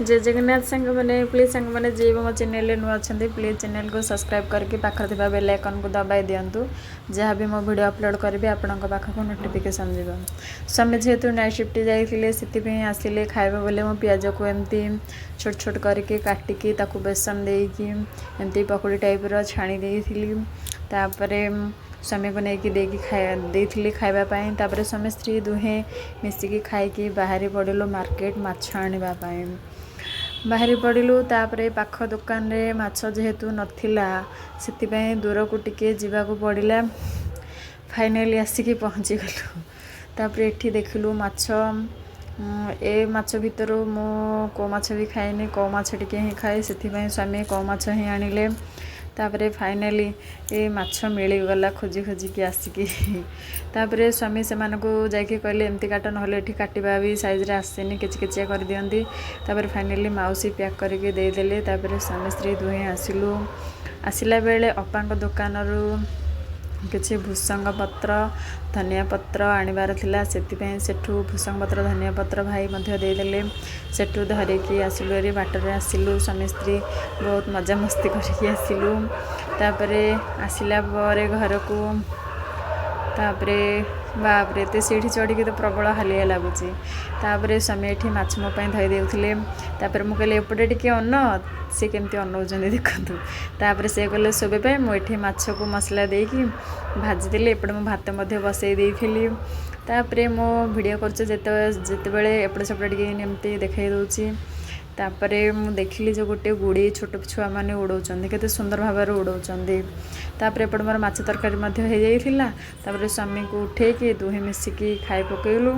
ଜୟ ଜଗନ୍ନାଥ ସାଙ୍ଗମାନେ। ପ୍ଲିଜ୍ ସାଙ୍ଗମାନେ, ଯିଏ ବି ମୋ ଚ୍ୟାନେଲରେ ନୂଆ ଅଛନ୍ତି, ପ୍ଲିଜ୍ ଚ୍ୟାନେଲକୁ ସବସ୍କ୍ରାଇବ୍ କରିକି ପାଖରେ ଥିବା ବେଲ୍ ଆଇକନ୍କୁ ଦବାଇ ଦିଅନ୍ତୁ। ଯାହା ବି ମୋ ଭିଡ଼ିଓ ଅପଲୋଡ଼ କରିବି, ଆପଣଙ୍କ ପାଖକୁ ନୋଟିଫିକେସନ୍ ଯିବ। ସ୍ୱାମୀ ଯେହେତୁ ନାଇଟ୍ ସିଫ୍ଟ ଯାଇଥିଲେ, ସେଥିପାଇଁ ଆସିଲେ ଖାଇବେ ବୋଲି ମୁଁ ପିଆଜକୁ ଏମିତି ଛୋଟ ଛୋଟ କରିକି କାଟିକି, ତାକୁ ବେସନ ଦେଇକି ଏମିତି ପକୋଡ଼ି ଟାଇପ୍ର ଛାଣି ଦେଇଥିଲି। ତାପରେ ସ୍ୱାମୀକୁ ନେଇକି ଦେଇକି ଖାଇବା ଦେଇଥିଲି ଖାଇବା ପାଇଁ। ତାପରେ ସ୍ୱାମୀ ସ୍ତ୍ରୀ ଦୁହେଁ ମିଶିକି ଖାଇକି ବାହାରି ପଡ଼ିଲୁ ମାର୍କେଟ ମାଛ ଆଣିବା ପାଇଁ ବାହାରି ପଡ଼ିଲୁ। ତାପରେ ପାଖ ଦୋକାନରେ ମାଛ ଯେହେତୁ ନଥିଲା, ସେଥିପାଇଁ ଦୂରକୁ ଟିକେ ଯିବାକୁ ପଡ଼ିଲା। ଫାଇନାଲି ଆସିକି ପହଞ୍ଚିଗଲୁ। ତାପରେ ଏଠି ଦେଖିଲୁ ମାଛ। ଏ ମାଛ ଭିତରୁ ମୁଁ କେଉଁ ମାଛ ବି ଖାଏନି, କଉ ମାଛ ଟିକେ ହିଁ ଖାଏ। ସେଥିପାଇଁ ସ୍ୱାମୀ କଉ ମାଛ ହିଁ ଆଣିଲେ। ତାପରେ ଫାଇନାଲି ଏ ମାଛ ମିଳିଗଲା ଖୋଜି ଖୋଜିକି ଆସିକି। ତାପରେ ସ୍ୱାମୀ ସେମାନଙ୍କୁ ଯାଇକି କହିଲେ, ଏମିତି କାଟ, ନହେଲେ ଏଠି କାଟିବା ବି ସାଇଜ୍ରେ ଆସେନି, କିଛି କିଚିଆ କରିଦିଅନ୍ତି। ତାପରେ ଫାଇନାଲି ମାଉସୀ ପ୍ୟାକ୍ କରିକି ଦେଇଦେଲେ। ତାପରେ ସ୍ୱାମୀ ସ୍ତ୍ରୀ ଦୁହେଁ ଆସିଲୁ। ଆସିଲା ବେଳେ ଅପାଙ୍କ ଦୋକାନରୁ କିଛି ଭୃସଙ୍ଗ ପତ୍ର, ଧନିଆ ପତ୍ର ଆଣିବାର ଥିଲା। ସେଥିପାଇଁ ସେଠୁ ଭୃସଙ୍ଗ ପତ୍ର, ଧନିଆ ପତ୍ର ଭାଇ ମଧ୍ୟ ଦେଇଦେଲେ। ସେଠୁ ଧରିକି ଆସିଲୁ ଏରି। ବାଟରେ ଆସିଲୁ, ସ୍ୱାମୀ ସ୍ତ୍ରୀ ବହୁତ ମଜାମସ୍ତି କରିକି ଆସିଲୁ। ତାପରେ ଆସିଲା ପରେ ଘରକୁ, ତାପରେ ବାପରେ, ଏତେ ସିଢ଼ି ଚଢ଼ିକି ତ ପ୍ରବଳ ହାଲିଆ ଲାଗୁଛି। ତାପରେ ସ୍ୱାମୀ ଏଠି ମାଛ ମୋ ପାଇଁ ଧୋଇ ଦେଉଥିଲେ। ତାପରେ ମୁଁ କହିଲି, ଏପଟେ ଟିକେ ଅନ। ସେ କେମିତି ଅନଉଛନ୍ତି ଦେଖନ୍ତୁ। ତାପରେ ସେ କହିଲେ ଶୋଇବା ପାଇଁ। ମୁଁ ଏଠି ମାଛକୁ ମସଲା ଦେଇକି ଭାଜିଦେଲି। ଏପଟେ ମୁଁ ଭାତ ମଧ୍ୟ ବସେଇ ଦେଇଥିଲି। ତାପରେ ମୁଁ ଭିଡ଼ିଓ କରୁଛି ଯେତେବେଳେ, ଯେତେବେଳେ ଏପଟେ ସେପଟେ ଟିକେ ଏମିତି ଦେଖାଇ ଦେଉଛି। ତାପରେ ମୁଁ ଦେଖିଲି ଯେ ଗୋଟେ ଗୁଡ଼ି ଛୋଟ ଛୁଆମାନେ ଉଡ଼ଉଛନ୍ତି, କେତେ ସୁନ୍ଦର ଭାବରେ ଉଡ଼ଉଛନ୍ତି। ତାପରେ ଏପଟେ ମୋର ମାଛ ତରକାରୀ ମଧ୍ୟ ହେଇଯାଇଥିଲା। ତାପରେ ସ୍ୱାମୀକୁ ଉଠେଇକି ଦୁହେଁ ମିଶିକି ଖାଇ ପକେଇଲୁ।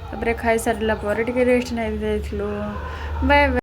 ତାପରେ ଖାଇସାରିଲା ପରେ ଟିକେ ରେଷ୍ଟ ନେଇ ଯାଇଥିଲୁ। Bye bye.